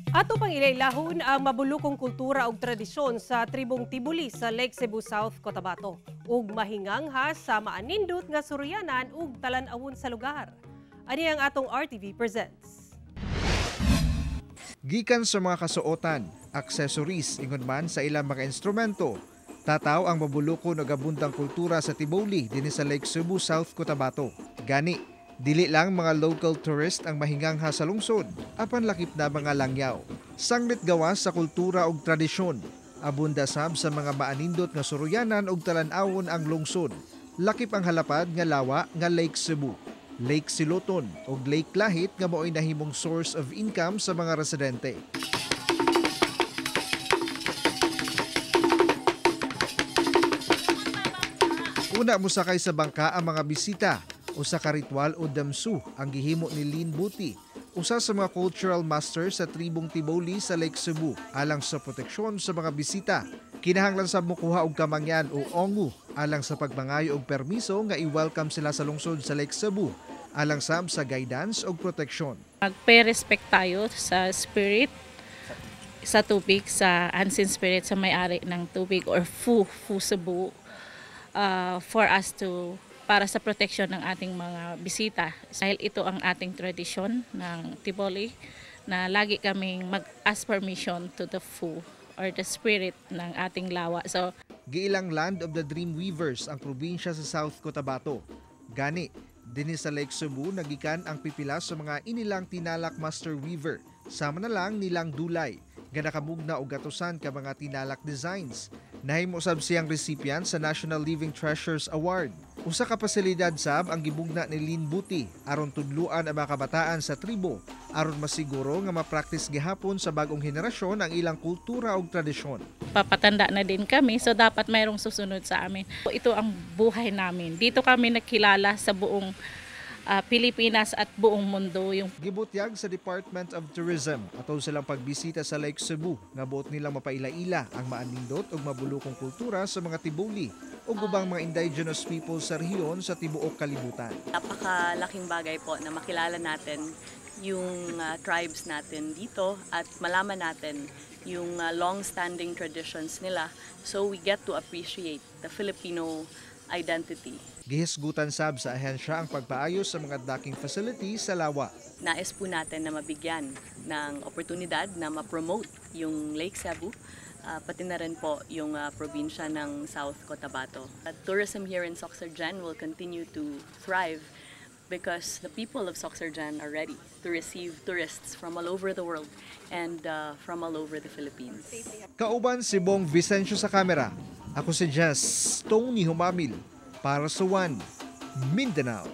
Ato pang ilailahon ang mabulukong kultura ug tradisyon sa tribong Tibuli sa Lake Sebu South, Cotabato ug mahingangha sa maanindot nga suryanan ug talan-awon sa lugar. Ani ang atong RTV Presents. Gikan sa mga kasuotan, accessories, ingon man sa ilang mga instrumento, tataw ang mabuluko nagabundang kultura sa Tiboli dinhi sa Lake Sebu, South Cotabato. Gani, dili lang mga local tourist ang mahingangha sa lungsod, apan lakip na mga langyaw. Sanglit gawas sa kultura ug tradisyon, abunda sab sa mga maanindot nga suruyanan ug talan-awon ang lungsod. Lakip ang halapad nga lawa nga Lake Sebu, Lake Siloton ug Lake Lahit nga mao'y nahimong source of income sa mga residente. Una mosakay sa bangka ang mga bisita, usa ka ritual o damsu ang gihimo ni Lynn Buti, usa sa mga cultural master sa tribong Tiboli sa Lake Sebu alang sa proteksyon sa mga bisita. Kinahanglan sab mokuha og kamangyan o ongu alang sa pagmangayo og permiso nga i-welcome sila sa lungsod sa Lake Sebu alang sab sa guidance og proteksyon. Magpe-respect tayo sa spirit, sa tubig, sa unseen spirit, sa may-ari ng tubig or fu Cebu, for us to para sa protection ng ating mga bisita. Dahil ito ang ating tradisyon ng Tiboli na lagi kaming mag-ask permission to the fu or the spirit ng ating lawa. So, Giilang Land of the Dream Weavers ang probinsya sa South Cotabato. Gani, dinhi sa Lake Sebu nagikan ang pipila sa mga inilang tinalak master weaver. Sama na lang nilang dulay, nga nakamugna og gatusan ka mga tinalak designs. Nahimo sab siyang recipient sa National Living Treasures Award. Usa ka pasilidad sab ang gibugna ni Lynn Buti aron tudluan ang mga kabataan sa tribo aron masiguro nga ma-practice gihapon sa bag-ong henerasyon ang ilang kultura ug tradisyon. Papatanda na din kami, so dapat mayroong susunod sa amin. Ito ang buhay namin. Dito kami nakilala sa buong Pilipinas at buong mundo. Yung Gibutyag sa Department of Tourism atol silang pagbisita sa Lake Sebu nga buot nilang mapaila-ila ang maanindot ug mabulukong kultura sa mga Tiboli ug ubang mga indigenous people sa rehiyon sa tibuok kalibutan. Napakalaking bagay po na makilala natin yung tribes natin dito at malaman natin yung long-standing traditions nila, so we get to appreciate the Filipino identity. Gihisgutan sab sa ahensya ang pagpaayos sa mga docking facility sa lawa. Nais po natin na mabigyan ng oportunidad na ma-promote yung Lake Sebu, pati na rin po yung probinsya ng South Cotabato. Tourism here in Soccsksargen will continue to thrive because the people of Soccsksargen are ready to receive tourists from all over the world and from all over the Philippines. Kauban si Bong Vicencio sa kamera. Ako si Jess Tony Humamil para sa One Mindanao.